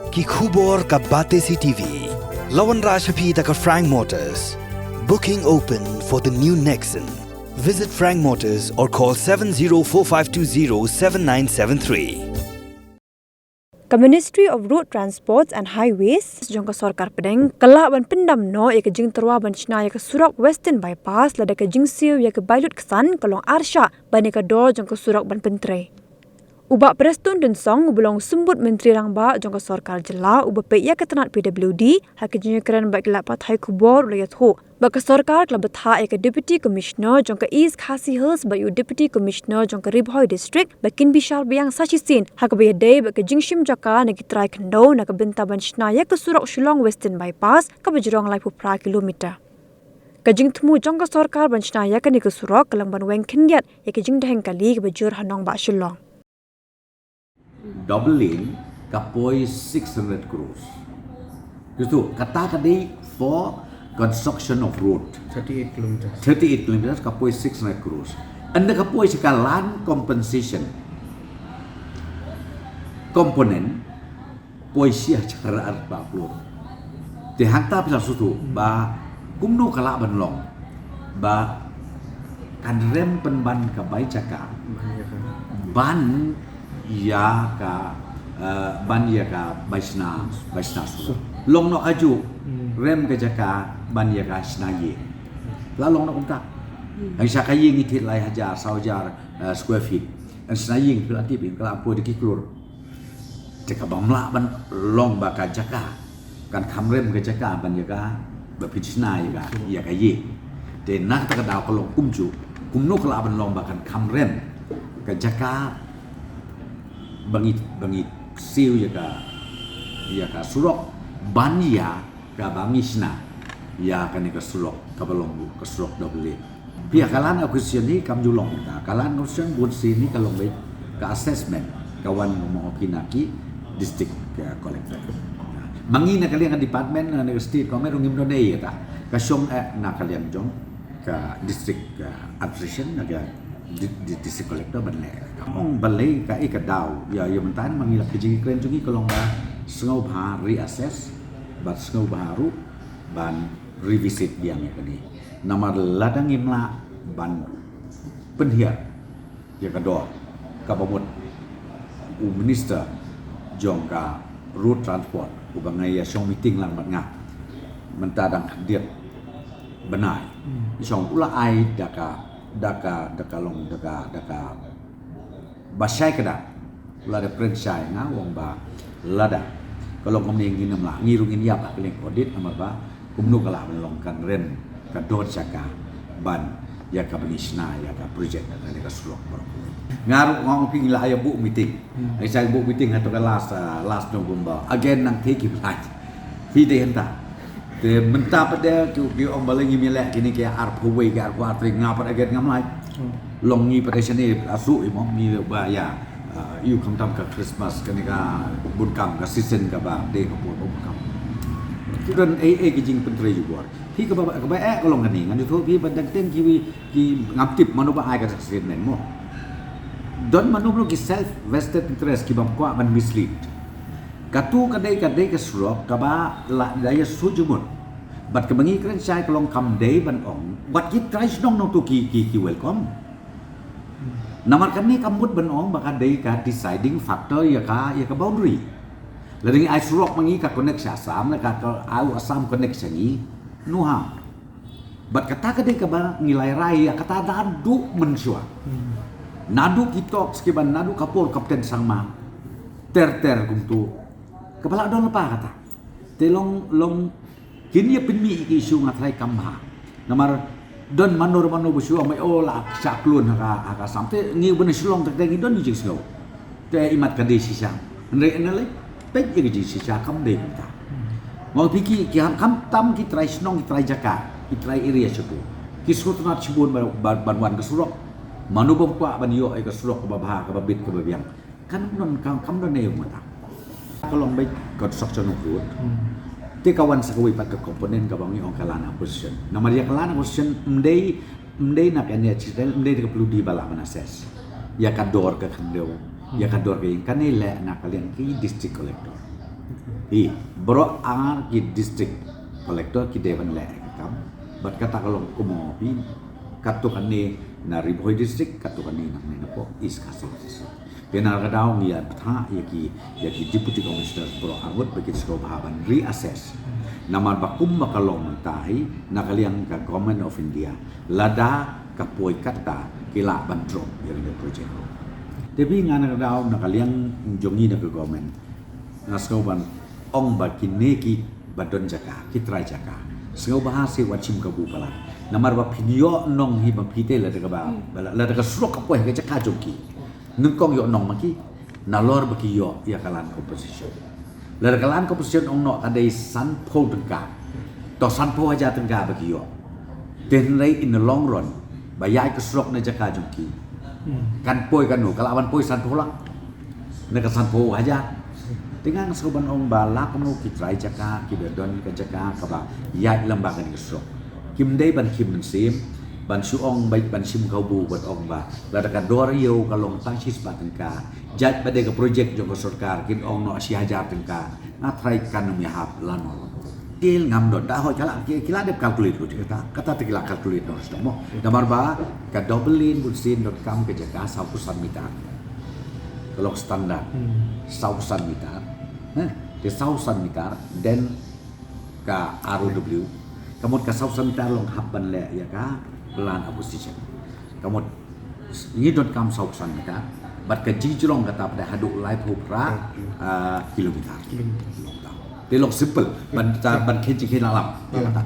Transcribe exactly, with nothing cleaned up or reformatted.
Ki khubor ka Batesi T V. La wanrah sha phi da ka Frank Motors. Booking open for the new Nexon. Visit Frank Motors or call seven zero four five two zero seven nine seven three. Ka Ministry of Road Transport and Highways jong ka Sorkar Pdeng ka lah ban pyndam noh ïa ka jingtyrwa ban shna ïa ka surok Western Bypass lada ka jingsiew ïa ka bai lut ksan ka long arshah ban ïa ka dor jong ka surok ban pyntrei. U Bah Prestone Tynsong uba long u Symbud Myntri Rangbah jong ka Sorkar Jylla uba peit ïa ka tnat P W D ha ka jingïakren bad ki lad pathai khubor u la ïathuh ba ka sorkar ka la bthah ïa ka Deputy Commissioner jong ka East Khasi Hills bad ïa u Deputy Commissioner jong ka Ri Bhoi District ba kin bishar biang sa shisien ha kaba ïadei bad ka jingshim jaka na ki trai khyndew na ka bynta ban shna ïa ka surok Shillong Western Bypass kaba jrong laiphew phra kilometer. Ka jingthmu jong ka sorkar ban shna ïa kane ka surok ka long ban weng khyndiat ïa ka jingdheng kali kaba jur ha nongbah Shillong. Double lane ka poi six hundred crores. Kito kata ka dei for construction of road. Thirty-eight kilometers. Thirty-eight kilometers ka poi six hundred crores. Ynda ka poi sha ka land compensation component poi sha ka ar ba plot. Te hangta phi la sutu ba kumno ka lah ban long ba kan rem pynban ka bai jaka ban ïa ka eh, ban ïa ka bai shna bai shna su. Long noh aju rem ka jaka ban ïa ka shna ïing. La long noh kumta. Hangta ka ïing ngi thied lai hajar saw hajar eh, square feet. Hangta shna ïing phi la tip ïing ka la poi da ki klur. Te ka bym lah ban long ba ka jaka kan kham rem ka jaka ban ïa ka ba phin shna ïa ka ïa ka ïing. Te na kata ka daw ka long kumjuh kumno ka lah ban long ba kan kham rem ka jaka ba ngi ba ngi siew ïa ka ïa ka surok ban ïa ka ba ngi shna ïa kane ka surok kaba long ka surok double lane. Phi ïa ka land acquisition hi kam ju long ta ka land acquisition bun sien hi ka long beit ka assessment ka wan ma phi na ki district eh, collector. Ma ngi na ka liang ka department na ka state ka mer ngim don ei ta ka shong eh, na ka liang jong ka district eh, administration na ka di- di- district collector ban leh. Ka ong balei ka ei ka daw ïa ïa mynta ma ngi la ka jingkren jong ngi ka long ba sngewbha reassess bad sngewbha ruh ban revisit biang ïa kane. Namar lada ngim lah ban pynhiar ïa ka dor kaba mut u minister jong ka road transport uba nga ïa shong meeting lang bad nga mynta dang khyndiat bnai. Shong u la ai da ka da ka da ka long da ka da ka ba shai ka da lada pren shai nga wong ba lada ka long kumne ngin ym lah ngi ruh ngin ïap ha ka liang audit namar ba kumno ka lah ban long kan rem ka dor jaka ban ïa ka bani shna ïa ka project ka ne ka surok baroh. Nga ruh nga ong phi ngi la ïa buh meeting. Ai sa buh meeting ha to ka last ah, last November again nang thei ki blai. Phi dei hynta. Te mynta pat de ki ki ong balei ngi mi leh kine ki arphew wei ki arphew ar tarik nga pat again ngam lait. Long ngi pat de shane asu i mo ngi ba ïa. Ïu khamtam ka Christmas kane ka bun kam ka season kaba dei ka por bun kam. Ki don ei ei ki jingpyntrei ju bor. Phi kaba kaba eh ka long kane ngan ju thoh phi ba dang teng ki ki ngam tip mano ba ai ka season nen mo. Don mano mano ki self vested interest ki bam kwah ban mislead. Katu ka dei ka dei ka surok kaba la dei ya sujumut. Bad kaba ngi kren shai ka long kam dei ban ong wat ki trai shnong nong tu ki ki ki welcome. Namar kane ka mut ban ong ba ka dei ka deciding factor ïa ka ïa ka boundary. Lada ngi ai surok ma ngi ka connect sha Assam la ka ka au Assam connect sha ngi. Nuha. Bad kata ka dei kaba ngi lai rai ïa kata da du mynshuwa. Nadu ki talks kiba nadu ka por Captain Sangma ter ter kumtu. Kaba la don pa kata. Te long long kin ïa pynmih ki issue nga trai kam bha. Namar don manor manor bu shuwa mai o la sha klun ha ka ha ka sam te ngi bun shlong te ngi don ngi jingsngew. Te imat ka dei shisha. Hynrei ynalei peit ïa ka jingshisha kam dei kumta. Mo phi ki ki ham kam tam ki trai shnong ki trai jaka ki trai area shabu. Ki sngewtynnat shibun ban ban wan ka surok. Manu bym kwah ban ïoh ïa ka surok kaba bha kaba bit kaba biang. Kan don kam kam don ei mata. Ka long bai construction of road. Te ka wan sa kawei pat ka component kaba ngi ong ka land acquisition. Namar ïa ka land acquisition mdei mdei na ka N H L mdei ka plu di bala ban assess. Ïa ka dor ka khyndew. Ïa ka dor ka ïing kane leh na ka liang ki district collector. Hi, baroh ar ki district collector ki dei ban leh ka kam. Bad kata ka long kumno phi, katto katne na Ri Bhoi district, katto katne nangne napoh East Khasi Hills district. Te na ka daw ngi ïa bthah ïa ki, ïa ki deputy commissioner baroh ar ngut ba kin sngewbha ban reassess. Namar ba kum ba ka long mynta hi na ka liang ka Government of India, lada ka poi katta ki lah ban drop ïa kane ka project. Te phi, nga na ka daw na ka liang jong ngi na ka government, nga sngew ban ong ba kine ki ba don jaka, ki trai jaka, sngewbha seh wat shim kabu palat. Namar ba phin ïoh nong hi ba phi te lada kaba, ba la-, lada ka surok ka poi ha ka jaka jong ki, nyngkong ïoh nong ma ki, nalor ba ki ïoh ïa ka land compensation. Lada ka land compensation ong noh ka dei sanphew tyngka, to sanphew hajar tyngka ba ki ïoh. Te hynrei in the long run, ba ïaid ka surok na jaka jong ki, kan poi kano, ka lah ban poi sanphew lak ne ka sanphew hajar. Te nga sngew ban ong ba la kumno ki trai jaka, ki ba don ka jaka kaba ïaid lem bad kane ka surok, kim dei ban khie mynsiem, ban shu ong ba ban shim kabu, ban ong ba lada ka dor ïew ka long tang shispah tyngka, jait ba dei ka project jong ka sorkar kin ong noh shi hajar tyngka. Nga tharai kan ym ïahap lano. Te ngam don, da hoi ka la, ki, ki la dep calculate ruh kata. Kata te ki la calculate noh ruh mo. Namar ba ka double lane bun sien donkam ka jaka sawphew san meter. Ka long standard. Sawphew san meter. Heh, te sawphew san meter, then ka R O W. Ka mut ka sawphew san meter long hap ban leh ïa ka land acquisition. Ka mut ngi donkam sawphew san meter, bad ka jingjrong kata pat haduh laiphew phra, ah, kilometer. Te long simple ban ta, ban khein jingkhein alam. Ïa. Kata.